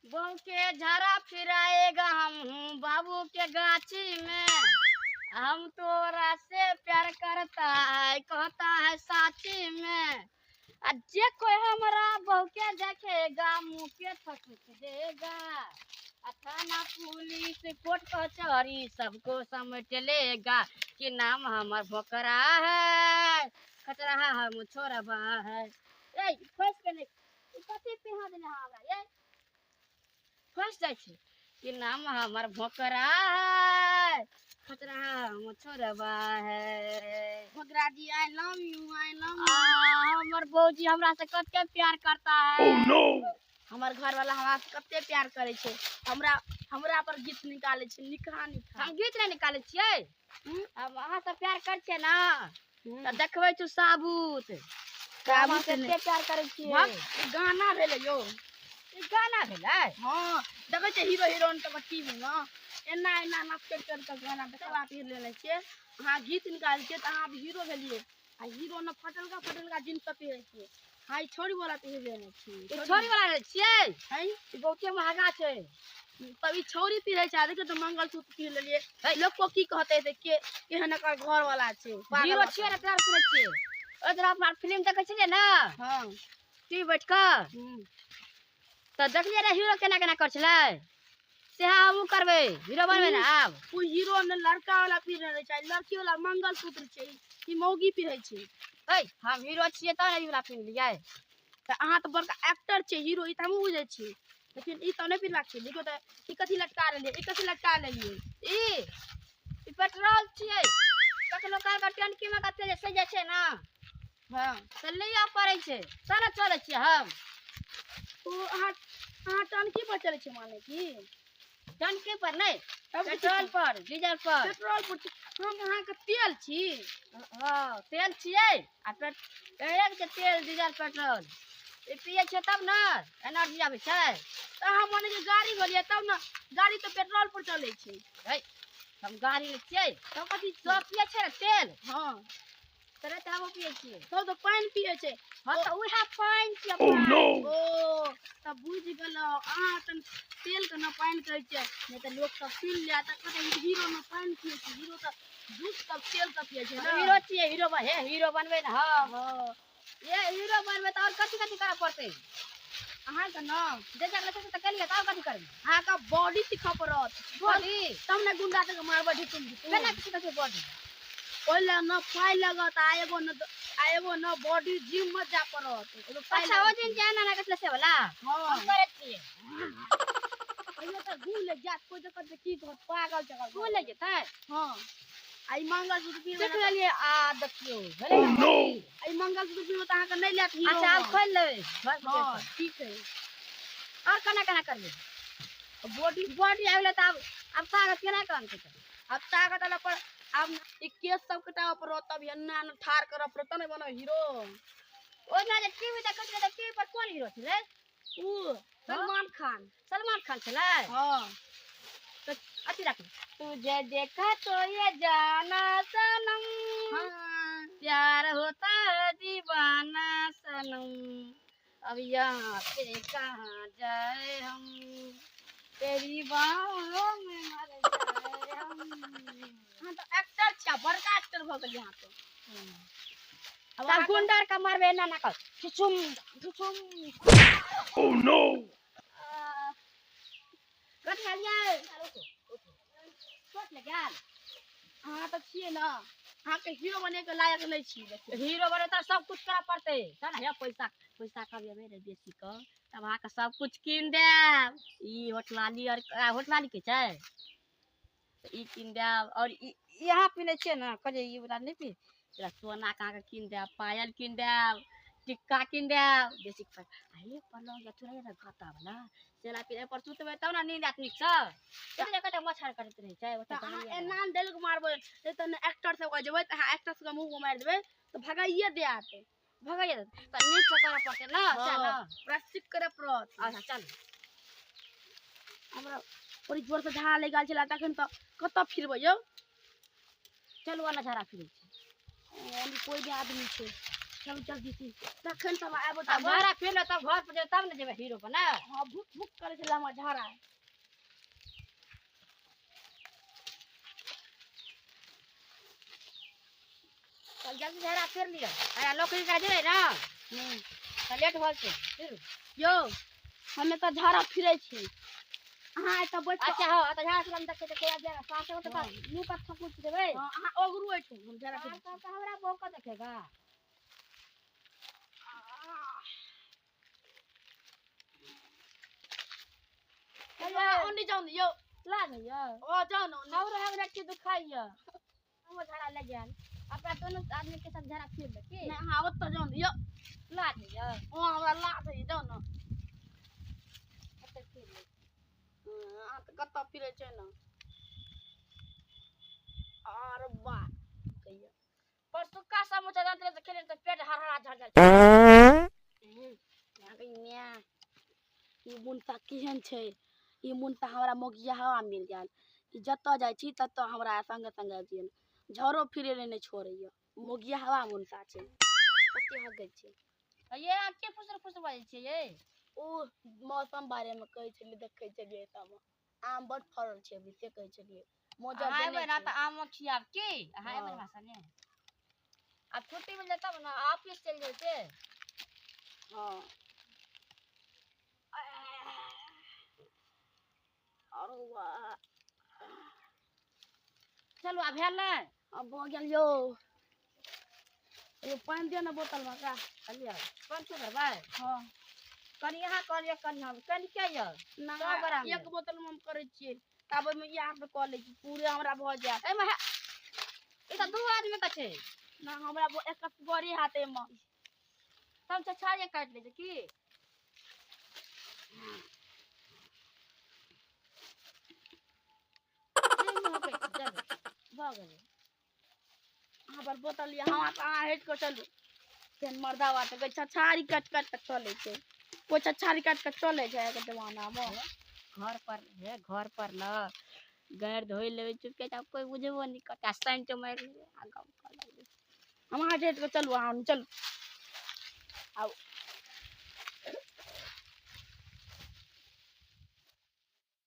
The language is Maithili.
बहू के झाड़ा फिराएगा हम हूँ बाबू के गाछी में, हम तोरा से प्यार करता है कहता है साची में, आ जे कोई हमरा बहू के देखेगा मुँह के थकुच देगा, आ थाना पुलिस कोर्ट कचहरी सबको समेट लेगा कि नाम हमर भोकरा है खतरा हम छोड़बा है। ए फंस के नहीं ई कथी पिन्हा देने हमरा ये फंस जाइ छी कि नाम हमर भोकरा है खतरा हम छोड़बा है। भोकरा जी I love you, I love you. हमर बौजी हमरा से कते प्यार करता है। Oh no! हमर घर वाला हमरा से कते प्यार करे छै, हमरा हमरा पर गीत निकाले छै, निकहा निकहा। हम गीत नहीं निकाले छियै, हम अहाँ से प्यार कर छियै ना तऽ देखबै छु साबुत। साबुत कते नहि। प्यार करै छियै। भक, ई गाना भेलै यौ। ई गाना भेलै? हँ, देखै छियै हीरो हीरोइन सबके टीवी मे एना एना नाच करि करि कऽ गाना देखला पहिर लेने छियै। अहाँ गीत निकालै छियै तऽ अहाँ आब हीरो भेलियै, आ हीरो ने फटलका फटलका जींस सब पहिरै छियै। हँ, ई छौड़ी वाला पहिर लेने छी। ई छौड़ी वाला लेने छियै? हैं? ई बहुते महगा छै। तब ई छौड़ी पहिरै छै, आ देखियौ तऽ मंगलसूत्र पहिर लेलियै। लोक को की कहतै से के केहन एकर घर वाला छै, पागल हीरो वाला। छियै ने, प्यार सुनै छियै। ओहि तरह अपना फिल्म देखै छियै ने? हँ। टीवी बैठ कऽ। तऽ देखलियै रे हीरो केना केना करै छलै, सेहा हमहूँ करबै, हीरो बनबै ने आब। ओ हीरो ने लड़का वाला पहिरने रहै छै, लड़की वाला मंगलसूत्र छै, ई मौगी पहिरै छै। ऐ हम हीरो छियै तब ने ई वाला पहिरलियै। तऽ अहाँ तऽ बड़का एक्टर छियै, हीरो, ई तऽ हमहूँ बुझै छी, लेकिन ई तऽ नहि पहिरबाक छै। देखियौ तऽ ई कथी लटका लेलियै, ई कथी लटका लेलियै? ई पेट्रोल छियै, कखनो काल के टंकी मे कते जे सहि जाइ छै ने, हँ, तऽ लिअ पड़ै छै, तब ने चलै छियै हम। ओ अहाँ टंकी पर चलै छियै माने की? टंकी पर नहि, तब की पेट्रोल पर, डीजल पर। पेट्रोल पर छी। हम अहाँके तेल छी। हँ, तेल छियै, आ एक छै तेल, डीजल, पेट्रोल, ई पियै छियै तब ने एनर्जी आबै छै। तऽ अहाँ माने जे गाड़ी भेलियै तब ने, गाड़ी तऽ पेट्रोल पर चलै छै। है, हम गाड़ी नहि छियै। तब कथी छियै? सब पियै छै ने तेल। हँ। तोरे तऽ हमहूँ पियै छियै। सब तऽ पानि पियै छै। हँ, तऽ उएह पानि छियै। Oh no! ओ तब बुझि गेलहुँ, अहाँ तऽ तेलके ने पानि कहै छियै, नहि तऽ लोक सब सुनि लेत तऽ कहतै ई हीरो ने पानि पियै छै, हीरो तऽ दूध सब तेल सब पियै छै ने। हीरो छियै, हीरो हे हीरो बनबै ने हम। हँ। ये हीरो बनबै तऽ आओर कथी कथी करऽ पड़तै? अहाँके ने जे जगह छै से तऽ केलियै, तऽ आओर कथी करबै? अहाँके बॉडी सीखऽ पड़त। बॉडी? तब ने गुंडा सबके मारबै ढुकुम ढुकुम। केना सीखै छै बॉडी? ओहि लए ने पाइ लगत, आ एगो ने आ एगो ने बॉडी जिम मे जाय पड़त। एगो पाइ अच्छा, ओहि लगत। दिन जे एना एना करै छलै से वाला? हँ। हम करै छियै। कहियो तऽ घूम ले जायत, कोइ देखत तऽ की कहत, पागल जकाँ। घूम ले जेतै? हँ, आ ई मंगलसूत्र देख पिन्हबै। लेलियै, आ देखियौ भेलै Oh ने no! Body? आ ई मंगलसूत्र पिन्हबै तऽ अहाँके नहि लेत हीरो। अच्छा, आब खोलि लेबै। हँ, ठीक है। आओर केना केना करबै? बॉडी बॉडी आबि गेलै तऽ आब ताकत केना कऽ अनतै? आब ताकत अयला पर आब ई केश सब कटाबऽ पड़त, तब एना एना ठाढ़ करऽ पड़त, तब ने बनब हीरो। ओहि दिना जे टीवी देखै छलै तऽ टीवी पर कोन हीरो छलै? उ सलमान खान। सलमान खान छलै? हँ। तऽ अथी राखू, तुझे देखा तो ये जाना सनम, हाँ। प्यार होता है दीवाना सनम, अब यहाँ से कहाँ जाए हम, तेरी बाहों में मर जाए हम। अहाँ तऽ एक्टर छियै, बड़का एक्टर भऽ गेलियै अहाँ तऽ। आब तब गुंडा के मारबै एना एना कऽ ठुसुम ठुसुम। Oh no! कथी भेलियै? चोट लागि गेल? अहाँ तऽ छियै ने, अहाँके हीरो बनेके लायक नहि छी। देखियौ हीरो बने तऽ सब कुछ करऽ पड़तै, तब ने। हे पैसा पैसा कमेबै ने बेसी कऽ, तब अहाँके सब कुछ कीन देब। ई होठलाली आओर होठलाली के छै, ई कीन देब। आओर ई यहाँ पिन्है छियै ने, कहलियै ई वला नहि पिन्ह, एकरा सोनाके अहाँके कीन देब, पायल कीन देब, टिक्का कीन देब, बेसी पाइ। आ हे पलङ्ग या चोरा ने गद्दा वला सेला पिन्है पर सुतबै तब ने नींद आयत नीकसँ। कते कते मच्छर कटैत रहै छै ओतऽ। तऽ अहाँ गाड़ी आर। एना डेल कऽ मारबै, नहि तऽ एक्टर सबके जेबै तऽ अहाँ एक्टर सबके मुँह मारि देबै तऽ भगाइए देत। भगाइए देत तऽ नीकसँ करऽ पड़तै ने, सएह ने? प्रैक्टिस करऽ पड़त। अच्छा चलू। हमरा बड़ी जोरसँ झाड़ा लागि गेल छलै तखन, तऽ कतऽ फिरबै यौ? चलू, ओना झाड़ा फिरै छै। ओने कोइ भी आदमी छै। चलू जल्दी से तखन तब आबो आ तब झाड़ा फिर ले तब घर पर जेबै तब ने जेबै हीरो बना। हाँ, भूख भूख करै छलै हमर झाड़ा। चल जल्दी झाड़ा फिर लिअ। अरे नौकरी का जेबै ना तऽ लेट भऽ जेतै फिर। यौ, हमे तऽ झाड़ा फिरै छी, अहाँ एतऽ बैठ कऽ। अच्छा हँ, तऽ झाड़ा फिरम देखै देखै आबि जाएगा सास तऽ मुँह पर थकुच देबै। हाँ, अहाँ ओगरू एठू, हम झाड़ा फिरै सास तऽ हमरा मौका देखेगा। छी। अहाँ ओन्नी जाउ ने यौ। लाज होइए? ओ जाउ ने ओन्नी। हमरो हमरा की दुखाइए, हमरो झाड़ा लागि गेल। अपना दोनों आदमी के साथ झाड़ा फिर ले की। नहि, अहाँ ओतऽ जाउ ने यौ। लाज होइए? ओ हमरा लाज होइए, जाउ ने। ओतऽ फिर ले। अहाँ तऽ कतऽ फिरै छै ने। आर बा कहियौ। परसुक्का समोसा दाँत तऽ खेले तऽ पेट हरहरा झड़ जाइ छै। माय, ई मुनता केहन छै? ई मुनता हमरा मोगिया हवा मिल गेल। ई जतऽ जाइ छी ततऽ हमरा संगे संगे आबि जाइए, झरो फिरे लए नहि छोड़ैए। मोगिया हवा मुनता छै, कते हगै छै। ये अहाँ के फुसर फुसर बाजै छियै ये? ओ मौसम बारेमे कहै छलियै, देखै छलियै सब आम बड फड़ल छै अभी, से कहै छलियै मोजर अहाँ देने एबै ने छै। तऽ आम खियाब की। अहाँ एबै हँ। हमरा सने, आब छुट्टी मिल जेतै तब ने ऑफिस चलि जेतै। हँ, आरो वाह। चलू, आब भेल नहि? आब भऽ गेल यौ। यौ, पानि दिअ ने बोतलमे का। चलियौ, कोन चीज करबै? हँ। कनि अहाँ कहलियै, कनि हम, कनि के यौ? ना। सौ ग्राम। एक बोतल मे हम करै छियै, तब ओहिमे ई हाथ कऽ लै छी, पूरे हमरा भऽ जायत। एहिमे ई तऽ दू आदमी के छै। ना, हमरा एक बड़ी हाथ एहिमे। हम छछाड़िए काटि लै छै की? भऽ गेलै। अहाँ पर बोतल लिअ, हमरा तऽ अहाँ हटि कऽ चलू। केहन मर्दावा छै, कहै छछाड़ी काटि काटि कऽ चलै छै। कोइ छछाड़ी काटि कऽ चलै छै आइके जमानामे? घर पर हे, घर पर न गैर धोइ लेबै चुपके चाप, कोइ बुझबो नहि करतै। आ सेंट मारि लेबै आ गम कऽ लगबै। हम अहाँ हटि कऽ चलू, अहाँ चलू। आब